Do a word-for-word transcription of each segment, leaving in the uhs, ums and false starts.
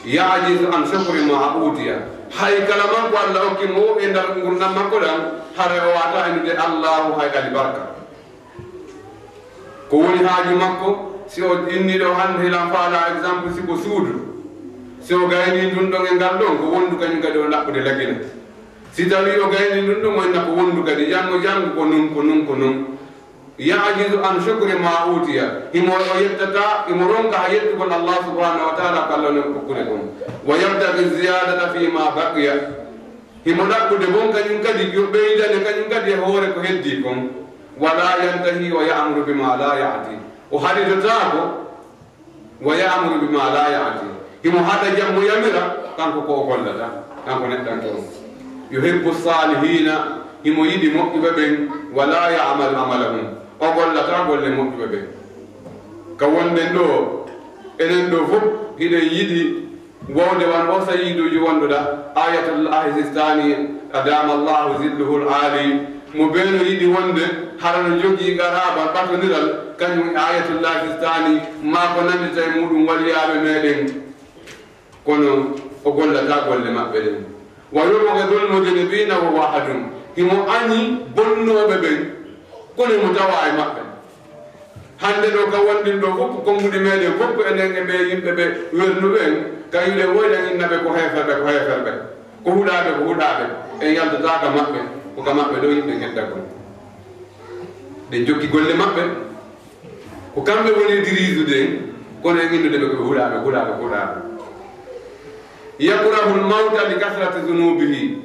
Ya'jizu an shukri ma utiya. Hay kala man ko Allah okki mo e nder ngurndan makko ɗan, haray o wata innude Allahu hay alibarka. Ko woni haaju makko, si o inni ɗo hannde hilan faala exemple, si ko suudu, si o gayni ndun ɗon e ngal ɗon, ko wondu kañum kadi o ɗaɓɓude lagina. Si tawi o gayni ndun ɗon, o inna ko wondu kadi, janngo janngo ko nun, ko nun, ko nun. Ya'jizu an shukri ma utiya. Himo o yettata, himo ronka ha yettugol Allah subhanahu wa ta'ala ko Allah non okkude kon. Wa yabtaghi ziyadata fi ma baqiya. Himo ɗaɓɓude bon kañum kadi, yo ɓeydane kañum kadi e hoore ko heddi kon. Wala yantahi wa ya'muru bima la ya'ti. O haɗitotaako, wa ya'muru bima la ya'ti. Himo haɗa jam mo yamira, kanko ko o gollata, kanko neɗɗanke on. Yuhibbu salihina, himo yiɗi moƴƴuɓe ɓen, wala ya'malu amalahum. O gollata golle moƴƴuɓe ɓen. Ka wonden ɗo, enen ɗo fof, hiɗen yiɗi wowde wan o sayiduuji wonduɗa, Ayatullahi Sistani, adama Allahu zilluhul aali, mo beno yiɗi wonde hara no jogii qaraba ɓatondiral, kañum e Ayatullahi Sistani, maa ko nandita e muɗum waliyaaɓe meɗen. Kono o gollata golle maɓɓe ɗen. Wa yubghidul mudhnibina wa wahadun. Himo añi bonnooɓe ɓen, kono himo tawa e maɓɓe. Hannde ɗo ka wonɗen ɗo fof, konnguɗi meɗen fof, enen e ɓe yimɓe ɓe wernuɓe en, ka yiɗen woyɗen inna ɓe ko heeferɓe, ko heeferɓe, ko huɗaaɓe, ko huɗaaɓe. En yaltataa ka maɓɓe, ko ka maɓɓe ɗo yiɗɗen hedda kon. Ɗen jokki golle maɓɓe. Ko kamɓe woni diriisude en, kono en innude ɓe ko ɓe huɗaaɓe, huɗaaɓe, huɗaaɓe. Yakrahul mawta li kasrati zunubihi.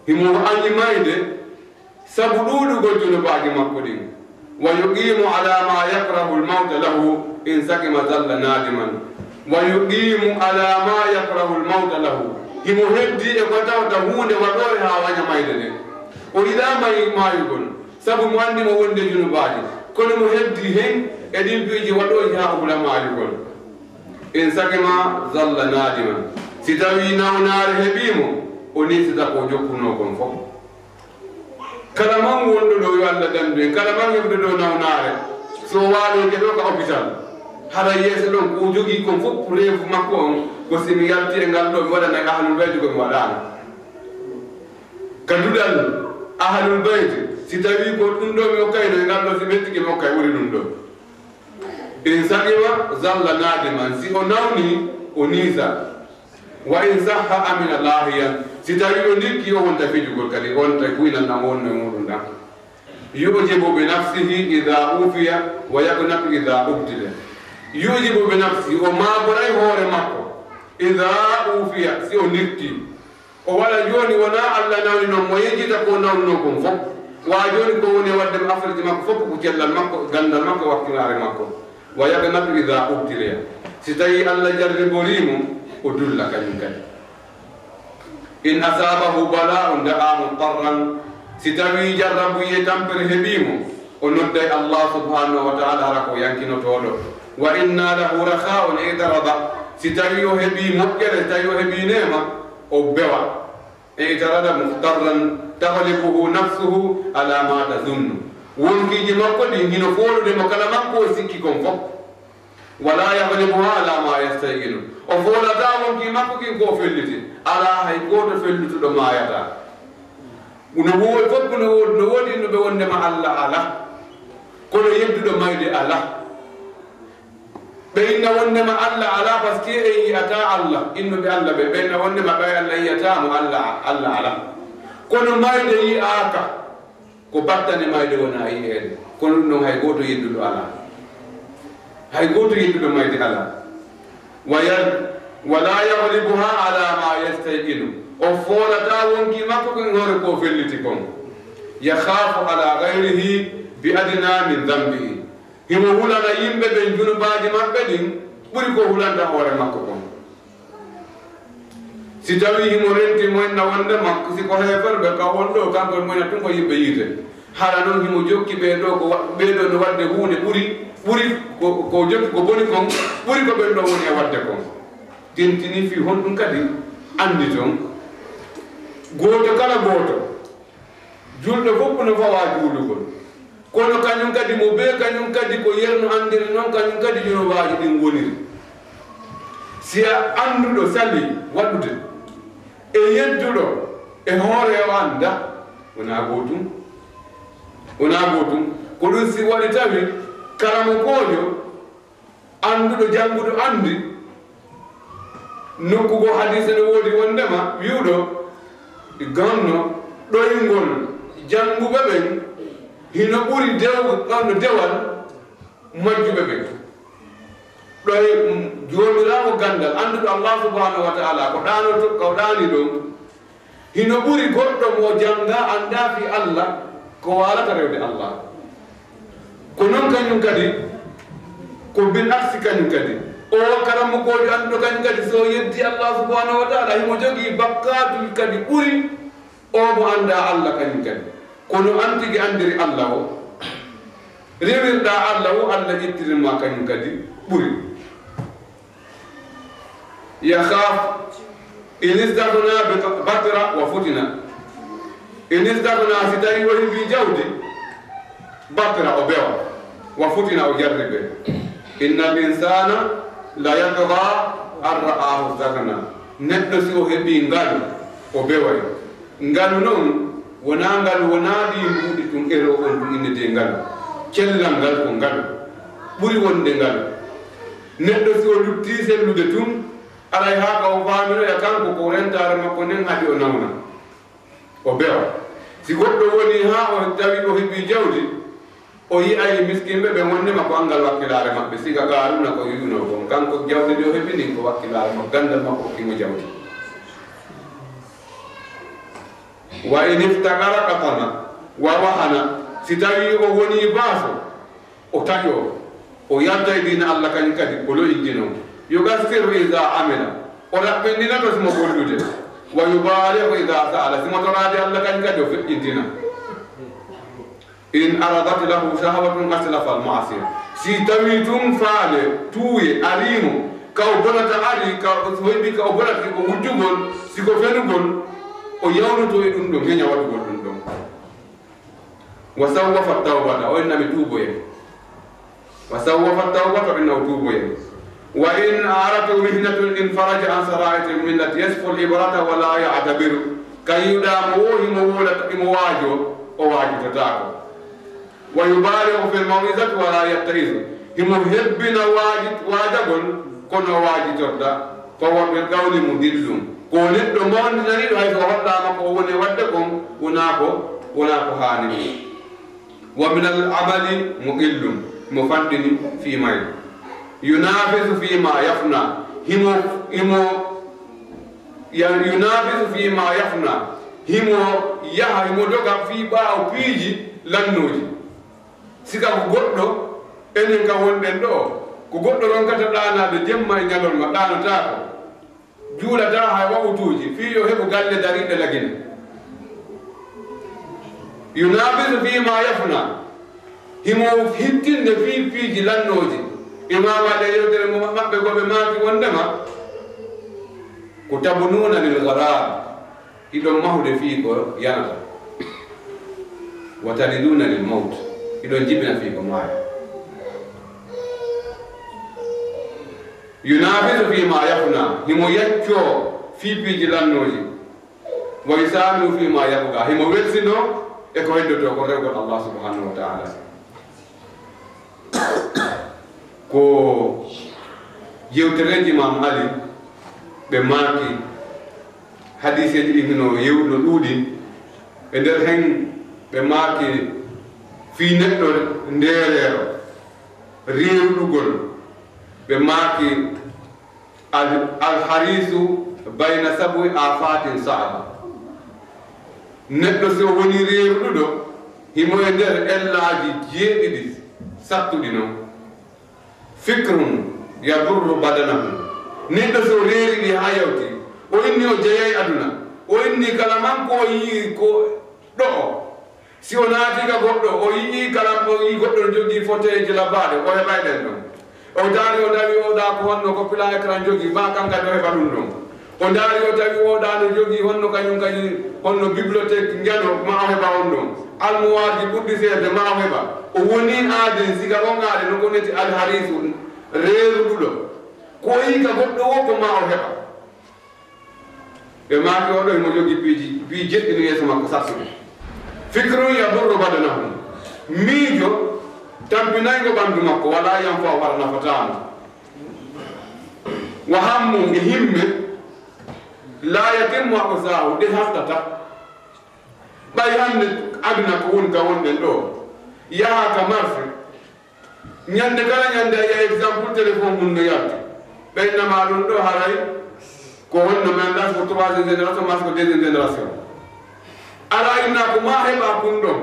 Himo añi mayde, sabu ɗuuɗugol junubaaji makko ɗin. Wa yuqimu ala ma yakrahul mawta lahu, in saqima zalla nadiman. Wa yuqimu ala ma yakrahul mawta lahu. Himo heddi e ko tawta huunde waɗoore haa waña mayde nde. O yiɗaa may-, maayugol, sabu mo anndi mo wonde junubaaji. Kono mo heddi hen e ɗin piiji waɗooji haa o hula maayugol. In saqima zalla nadiman. Si tawii nawnaare heɓii mo, o niisata ko jokkunoo kon fof. Kala man wonɗo ɗo, yo Allah dandu en, kala man heɓuɗo ɗo nawnaare, so waaloyke ɗo ka hôpital, hara yeeso ɗon ko o jogii kon fof, reefu makko on ko si mi yalti e ngal ɗo, mi waɗana e ahlul bayti ko mi waɗaano. Ka duɗal ahlul bayti, si tawii ko ɗum ɗo mi okkayno e ngal ɗo, si mi hettike mi okkay ɓuri ɗum ɗo. In saqima zalla nadiman, si o nawni, o niisa. Wa in sahha amina lahiyan, si tawi o ndikki, o wonta fijugol kadi, o wonta kuynal ɗam o wonno e muɗum ɗam. Yujibu bi nafsihi idha ufiya wa yaqnatu idha ubtila. Yujibu bi nafsihi, o maaboray hoore makko. Idha ufiya, si o ndikki. O waɗa jooni, wonaa Allah nawni noon mo yejjita ko nawnunoo kon fof. Wa jooni ko woni e waɗde mo affaire makko fof ko cellal makko, ganndal makko, wakkinaare makko. Wa yaqnatu idha ubtiliya. Si tawii Allah jarriborii mo, o dulla kañum kadi. In asabahu bala'un da'a mutarran. Si tawii jarrabu e tampere heɓii mo, o nodday Allah subhanahu wa ta'ala hara ko yankinotooɗo. Wa inna lahu rakha'un i'tarada. Si tawii o heɓii moƴƴere, si tawii o heɓii neema, o bewa. I'tarada mukhtarran taghlibuhu nafsuhu ala ma tazunnu. Wonkiiji makko ɗin hino foolude mo kala makko o sikki kon fof. Wala yaghlibuha ala ma yastayqinu. O foolataa wonkii makko kin ko o felliti. Alaa hay gooto fellutuɗo maayataa. No woodi fof, no woodi, no woodi innuɓe wondema Allah alaa. Kono yedduɗo mayde alaa. Ɓe inna wondema Allah alaa, parce que en yi'ataa Allah. Innuɓe Allah ɓe, ɓe inna wondema ɓay Allah yi'ataa mo, Allah, Allah alaa. Kono mayde yi'aaka. Ko battane mayde wona yi'eede. Kono ɗum ɗon hay gooto yedduɗo alaa. Hay gooto yedduɗo mayde alaa. Wa yar-, wala yaghlibuha ala ma yastayqinu. O foolataa wonkii makko kon hoore ko o felliti kon. Yakhafu ala ghayrihi bi adna min dhanbihi. Himo hulana yimɓe ɓen junubaaji maɓɓe ɗin ɓuri ko hulanta hoore makko kon. Si tawii himo renti mo enna wonde makko, si ko heeferɓe ka won ɗo, kanko e mo ena tun ko yimɓe yiite. Hara non himo jokki ɓee ɗo ko wa-, ɓee ɗo no waɗde huunde ɓuri, ɓuri ko, ko jokki ko boni kon, ɓuri ko ɓen ɗo woni e waɗde kon. Tintini fii honɗum kadi anndi ton. Gooto kala gooto, julɗo fof no fawaa juulugol. Kono kañum kadi mo bee kañum kadi ko yerno anndiri non kañum kadi junubaaji ɗin woniri. Si a annduɗo sali waɗude e yedduɗo e hoore o annda, wonaa gootum. Wonaa gootum. Ko ɗum si waɗi tawi karamokoojo annduɗo jannguɗo anndi nokku goo hadiise no woodi wonndema wi'uɗo ganno ɗoyngol jannguɓe ɓen hino ɓuri dew-, ɗon dewal majjuɓe ɓen. Ɗoy Joomiraawo ganndal, annduɗo Allah subhanahu wa ta'ala, ko ɗaanoto, ko ɗaani ɗon, hino ɓuri goɗɗo mo jannga annda fii Allah, ko waalata rewde Allah. Ko non kañum kadi, ko bil aksi kañum kadi. O karamokoojo annduɗo kañum kadi, so yeddi Allah subhanahu wa ta'ala, himo jogii bakkaatuji kadi ɓuri o mo annda Allah kañum kadi. Kono an tigi anndiri Allah o, rewirɗaa Allah o, Allah ƴettirin ma kañum kadi ɓuri. Yakhaf in istaghna bi-, batira wa futina. In istaghna, si tawi o heɓi jawdi, batira, o bewa, wa futina, o jarribe. Innal insana la yatgha an ra'ahu istaghna. Neɗɗo si o heɓi ngalu, o beway. Ngalu non, wonaa ngalu, wonaa ɗi mbuuɗi tun, ero on tun innetee ngalu. Cellal ngal ko ngalu. Ɓuri wonde ngalu. Neɗɗo si o luttii sellude tun, aray haa ka o faaminoya kanko ko rentaare makko nden haɗi o nawna. O bewa. Si goɗɗo woni haa o tawi o heɓi jawdi, o yi'ay miskinɓe ɓe wonde makko anngal wakkilaare maɓɓe. Siga Qaaruuna ko wi'unoo kon, kanko jawdi ndi o heɓi ndin ko wakkilaare makko, ganndal makko hokki mo jawdi. Wa in iftaqara qatana wa wahana, si tawi o woni baaso, o taƴo, o yalta e diina Allah kañum kadi, o lo'intinoo. Yuqassiru iza amila, o raɓɓinɗinato si mo gollude. Wa yubalighu iza sa'ala, si mo toraade Allah kañum kadi, o feƴƴintina. In aradat lahu shahwatun aslafa al-ma'asiya. Si tawi tun faale, tuuye, arii mo, ka o bonata ari, ka o heɓi ka o bonata, si ko wujjugol, si ko fenugol, o yawnoto e ɗum ɗon, heña waɗugol ɗum ɗon. Wa sawwafa tawbata, o inna mi tuuboye. Wa sawwafa tawbata, o inna o tuuboye. Wa in aratu mihnatun in faraja an sara'iti al-millati yasfu al-ibrata wa la ya'tabiru. Ka yi'uɗaa mo woo himo woola, himo waajoo, o waajitotaako. Wa yubalighu fil maw'izati wa la yatta'izu. Himo hebbina waaji-, waajagol, kono o waajitorta. Fa huwa bil qawli mudillun. Ko neɗɗo mawninaniiɗo, hay so o hollaama ko o woni e waɗde kon, wonaa ko, wonaa ko haani. Wa min al amali muqillun. Mo fanɗini fii may. Yunafisu fii ma yafna. Himo, himo, ya-, yunafisu fii ma yafna. Himo yaha, himo doga fii ɓaawo piiji lannooji. Sika ko goɗɗo, enen ka wonɗen ɗoo, ko goɗɗo ronkata ɗaanaade jemma e ñalorma, ɗaanotaako, juulataa hay waqtuuji, fii yo heɓu galle dariiɗe Lagine. Yunafisu fii ma yafna, himo hittinde fii piiji lannooji. Imaama ɗe yewtere mo maɓɓe ko ɓe maaki wonndema, ko tabnuuna lil gharar. Hiɗon mahude fii ko yanata. Wa taniduna lil mawt. Hiɗon jibina fii ko maaya. Yunafisu fii ma yafna. Himo yaccoo fii piiji lannooji. Wa yusari'u fii ma yabgha. Himo welsinoo e ko heddotoo ko rewgol Allah subhanahu wa ta'ala. Ko yewtereeji Maam Ali ɓe maaki, hadiiseeji ɗin hino yew-, no ɗuuɗi. E nder hen ɓe maaki fii neɗɗo ndeereero, reeruɗugol. Ɓe maaki, Al-, al-harisu bayna sab'i afatin sa'ba. Neɗɗo si o woni reeruɗo, himo e nder ellaaji jeeɗiɗi sattuɗi non. Fikrun yadurru badanahu. Neɗɗo si o reeriɗi haa yawti, o inni o jeyay aduna, o inni kala man ko o yi'i ko ɗo'o, si o naati ka goɗɗo, o yi'i kala, o yi'i goɗɗo no jogii foteyji labbaaɗe, o heɓay ɗen ɗon. O ndaari, o tawi oo ɗaa ko honno ko plan écran jogii, ma kan kadi o heɓa ɗum ɗon. O ndaari, o tawi oo ɗaa no jogii honno kañum kadi, honno bibliothèque njano, ma o heɓa on ɗon. Almuwaaji ɓurɗi seerde, ma o heɓa. O woni aaden, siga on aaden, no ko neti alharisu, reeruɗuɗo. Ko o yi'i ka goɗɗo woo ko maa o heɓa. Ɓe maaki, "Oo ɗoo himo jogii piiji, piiji jeɗɗi no yeeso makko sattuɗi." Fikrun yadurru badanahu. Miijo tampinayngo ɓandu makko, wala yanfa'u, wala nafataa mo. Wa hammun, e himme, la yatimmu aqsahu, ɗe haltata. Ɓay hande aduna ko woni ka wonɗen ɗoo, yaha ka marché, ñande kala ñande a yi'a exemple téléphone mun no yalti. Ɓe inna ma ɗum ɗoo haray ko honno, mi anndaa si ko troisième génération, maa si ko deuxième génération. Aray inna ko maa heɓa kun ɗon.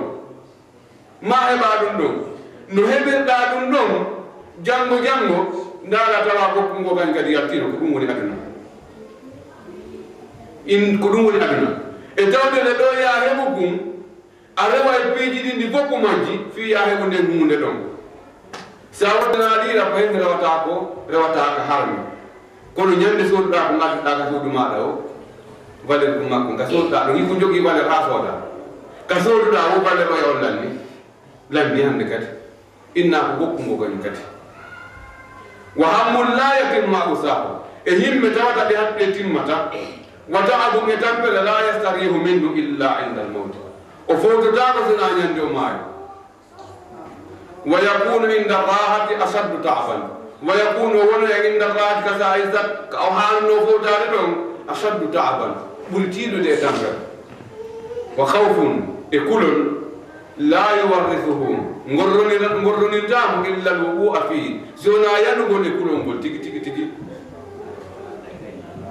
Maa heɓa ɗum ɗon. No heɓirɗaa ɗum ɗon, janngo janngo, ndaara tawa gokku ngo kan kadi yaltiino, ko ɗum woni aduna. In, ko ɗum woni aduna. E tawde nde ɗoo yaa heɓu kun, a rewa e piiji ɗin ɗi fof ko majji, fii yaa heɓu nden huunde ɗon. Si a waɗanaa ɗiira ko heen rewataa ko, rewataa ka harmi. Kono ñande sooduɗaa ko ngadduɗaa ka suudu maaɗa o, valeur ko makko, ka sooduɗaa ɗon, hiko jogii valeur haa sooda. Ka sooduɗaa o, valeur o e on lanni. Lanni hannde kadi. Inna ko gokku ngo kañum kadi. Wa hammun la yatimmu aqsahu. E himme tawata ɗe hattuɗe timmata. Wa ta'abun e tampere la yastarihu minhu illa inda al-mawt. O fowtotaako sinaa ñande o maayo. Wa yakunu inda rahati ashaddu ta'aban. Wa yakunu o wonoya inda rahati ka saa'i sat-, ka o haalno fowtaade ɗon, ashaddu ta'aban. Ɓuri tiiɗude e tampere. Wa khawfun e kulol. La yuwarrithuhu, ngorronira-, ngorronintaamo illa al-wuqu'a fihi, si wonaa yanugol e kulol ngol tigi, tigi, tigi.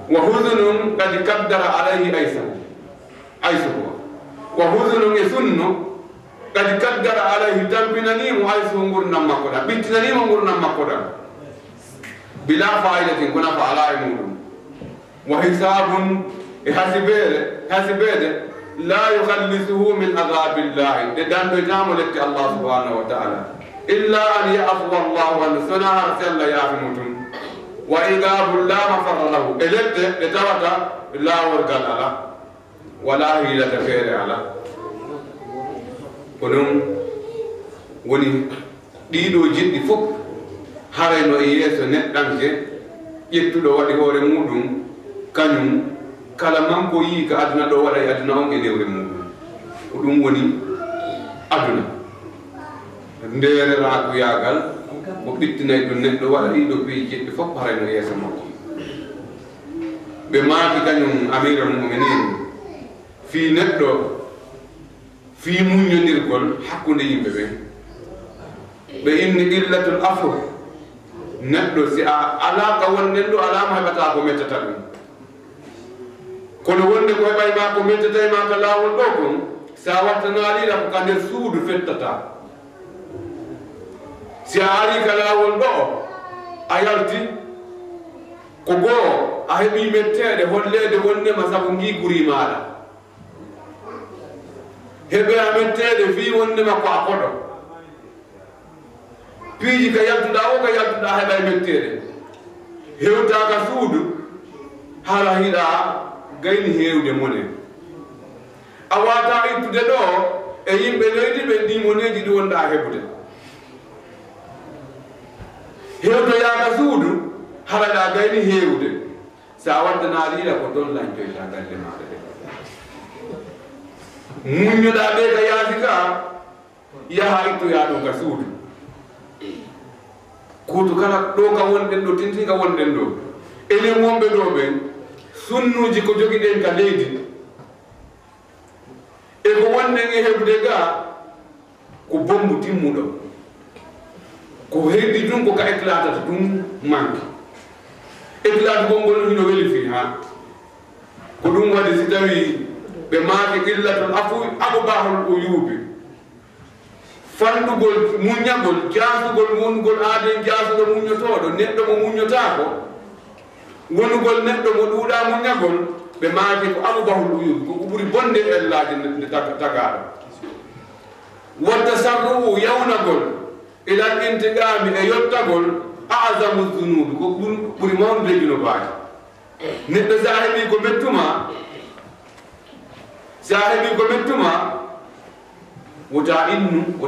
Wa huzunun qad qaddara alayhi aysahu, aysuhu. Wa huzunun e sunno, qad qaddara alayhi, tampinaniimo aysuhu ngurndan makko ɗan, ɓittinaniimo ngurndan makko ɗan. Bila fa'idatin, ko nafa alaa e muuɗum. Wa hisaabun, e hasibeere, hasibeede, laa yukhallisuhu min adaabillahi, ɗe dandoytaamo lette Allah subhanahu wa ta'ala. Illa an ya'fuwa Allahu anhu, so wonaa hara si Allah yaafi mo tun. Wa iqaabun laa mafarra lahu, e lette ɗe tawata laaworgal alaa, walaa hiilata feere alaa. Ko ɗum woni Ɗii ɗoo jeɗɗi fof, haray no e yeeso neɗɗanke ƴettuɗo waɗi hoore muuɗum, kañum kala manko yi'i ka aduna ɗoo waɗa e aduna on e newre muuɗum. Ko ɗum woni aduna. Ndeereraakuyaagal ko ɓittinay ɗum neɗɗo waɗa ɗii ɗoo piiji jeɗɗi fof, haray no e yeeso makko. Ɓe maaki kañum Amiral Mu'minin, fii neɗɗo fii muññondirgol hakkunde yimɓe ɓen. Ɓe inni qillatul afwi. Neɗɗo, si a alaa ka wonɗen ɗoo, alaa mo heɓata ko mettata ɗum. Kono wonde ko heɓay ma ko mettata e ma ka laawol ɗoo kon, si a wattanaali ɗa ko ka nder suudu fettata. Si a arii ka laawol ɗoo, a yalti, ko goo, a heɓii metteeɗe holleede wonde ma sabu ngii gurii maaɗa. Heɓe a metteeɗe fii wondema ko a koɗo. Piiji ka yaltuɗaa o, ka yaltuɗaa heɓa e metteeɗe. Hewtaa ka suudu, hara hiɗa gayni heewde mone. A waataa ittude ɗoo e yimɓe leydi ɓen ɗii moneeji ɗi wonɗaa heɓude. Hewtoyaa ka suudu, hara ɗa gayni heewde. Si a waddanaali ila ko toon lañcoyta galle maaɗa ɗe. Muññoɗaa ɓe ka yaasi ka, yaha ittoyaa ɗum ka suudu. Kuutu kala ɗo ka wonɗen ɗo, tinti ka wonɗen ɗo. Enen wonɓe ɗo ɓen, sunnuuji ko jogiɗen ka leydi. E ko wonɗen e heɓude ga, ko bombu timmuɗo. Ko heddi tun ko ka éclatata tun manki. Éclatugol ngol hino weli fii ha. Ko ɗum waɗi si tawi ɓe maaki qillatul afwi aqbahul uyubi. Fanɗugol muññagol, jaasugol wonugol aaden jaasuɗo muññotooɗo, neɗɗo mo muññotaako, wonugol neɗɗo mo ɗuuɗaa muññagol, ɓe maaki ko aqbahul uyubi, ko ko ɓuri bonde e ellaaji nde, nde tag-, tagaaɗo. Wa tasarru'u yawnagol, ilal intiqaami e yottagol, a'zamu zunuubi, ko ɓur-, ɓuri mawnude junubaaji. Neɗɗo si a heɓii ko mettuma, si a heɓii ko mettuma, wota innu,